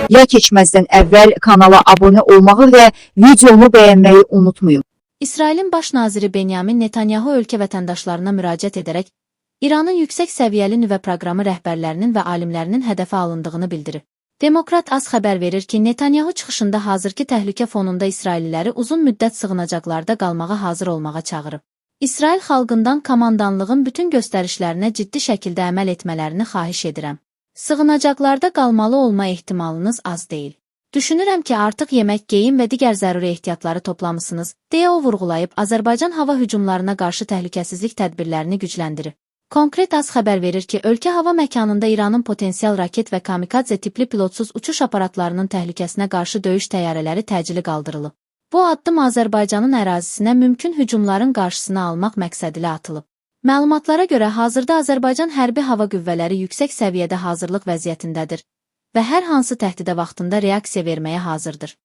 Ya keçməzdən əvvəl kanala abunə olmağı və videomu bəyənməyi unutmayın. İsrailin baş naziri Benyamin Netanyahu ölkə vətəndaşlarına müraciət edərək İranın yüksək səviyyəli nüvə proqramı rəhbərlərinin və alimlərinin hədəfə alındığını bildirib. Demokrat az xəbər verir ki, Netanyahu çıxışında hazırki təhlükə fonunda İsrailliləri uzun müddət sığınacaqlarda qalmağa hazır olmağa çağırıb. İsrail xalqından komandanlığın bütün göstərişlərinə ciddi şəkildə əməl etmələrini xahiş edirəm. Sığınacaqlarda qalmalı olma ehtimalınız az deyil. Düşünürəm ki, artıq yemək, geyim və digər zəruri ehtiyatları toplamısınız, deyə o vurğulayıb Azərbaycan hava hücumlarına qarşı təhlükəsizlik tədbirlərini gücləndirib. Konkret az xəbər verir ki, ölkə hava məkanında İranın potensial raket və kamikadze tipli pilotsuz uçuş aparatlarının təhlükəsinə qarşı döyüş təyyarələri təcili qaldırılıb. Bu addım Azərbaycanın ərazisinə mümkün hücumların qarşısını almaq məqsədilə atılıb. Məlumatlara görə hazırda Azərbaycan Hərbi Hava Qüvvələri yüksək səviyyədə hazırlıq vəziyyətindədir və hər hansı təhdidə vaxtında reaksiya verməyə hazırdır.